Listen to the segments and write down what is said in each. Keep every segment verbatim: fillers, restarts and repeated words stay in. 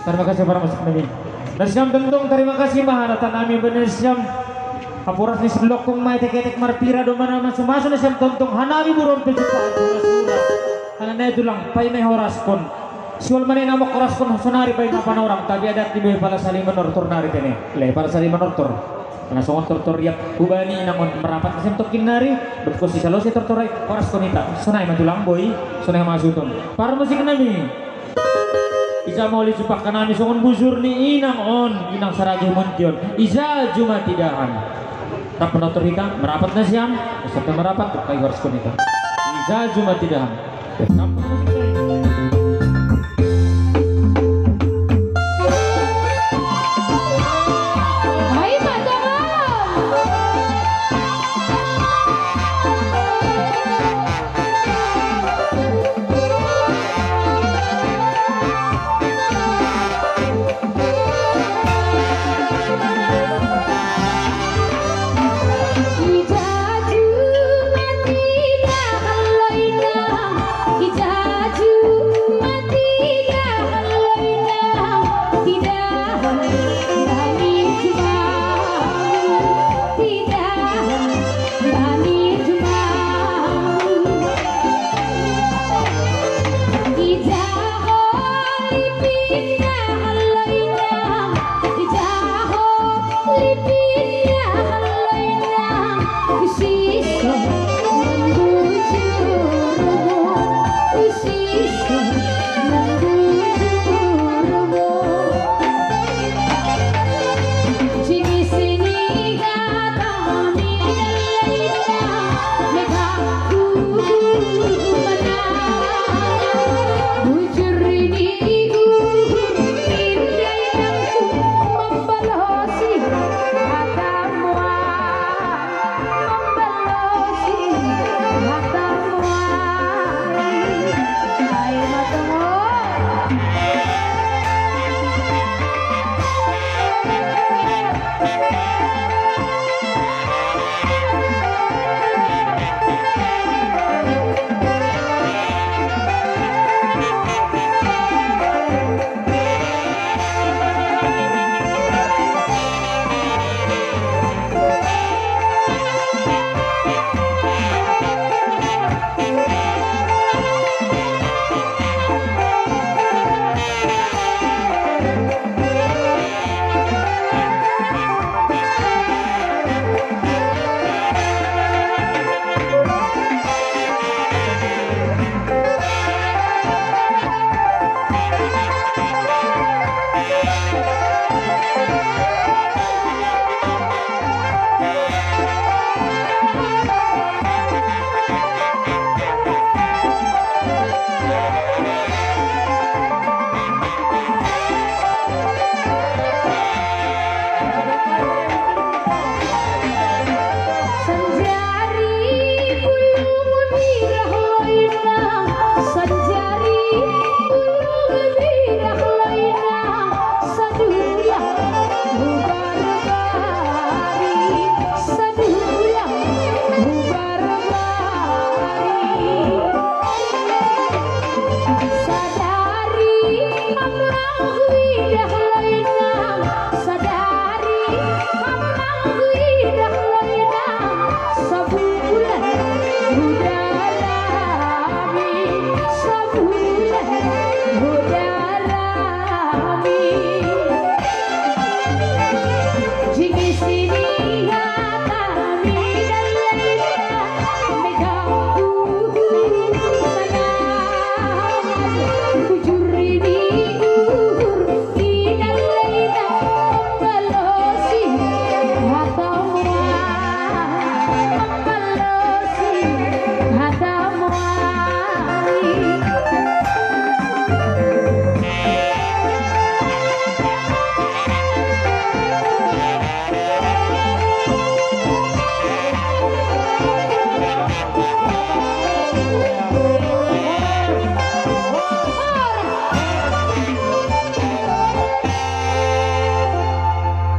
Tarima kasih para musik nami. Na siam tontong tarima kasih ma hata nami, bani na siam haporas ni sinlokong ma etek-etek marpira do ma na mamasu-masu, na siam tontong hanami buron pe jumpang sura-sura. Alana i tulang, paima i horaskon. Sihol ma na i na manghoraskon sonari, paima panorang, tapi adat ni boi pala sali manortor nari pe ne. Le pala sali manortor. Na songon tortor riap hubani inang on, marapat na siam tongkin nari. Dokkon si salo si tortor ai, horaskon hita. Sonai ma tulang boi, sonai ma suhut on. Para musik nami. Ija ma uli jumpang hanami songon bujur ni inang on, inang Saragih Munti on. Ija jumati dahan. Rap manortor hita, marapat na siam, sampe marapat, tung kai horaskon hita. Ija jumati dahan. Rap manortor hita.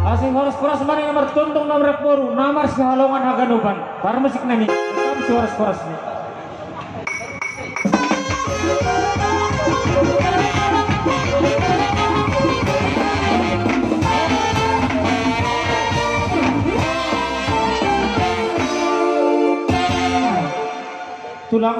Asi horas-horas ma na martondong na marboru na marsihalongan haganupan. Para musik nami, kami si horas-horas ni. tulang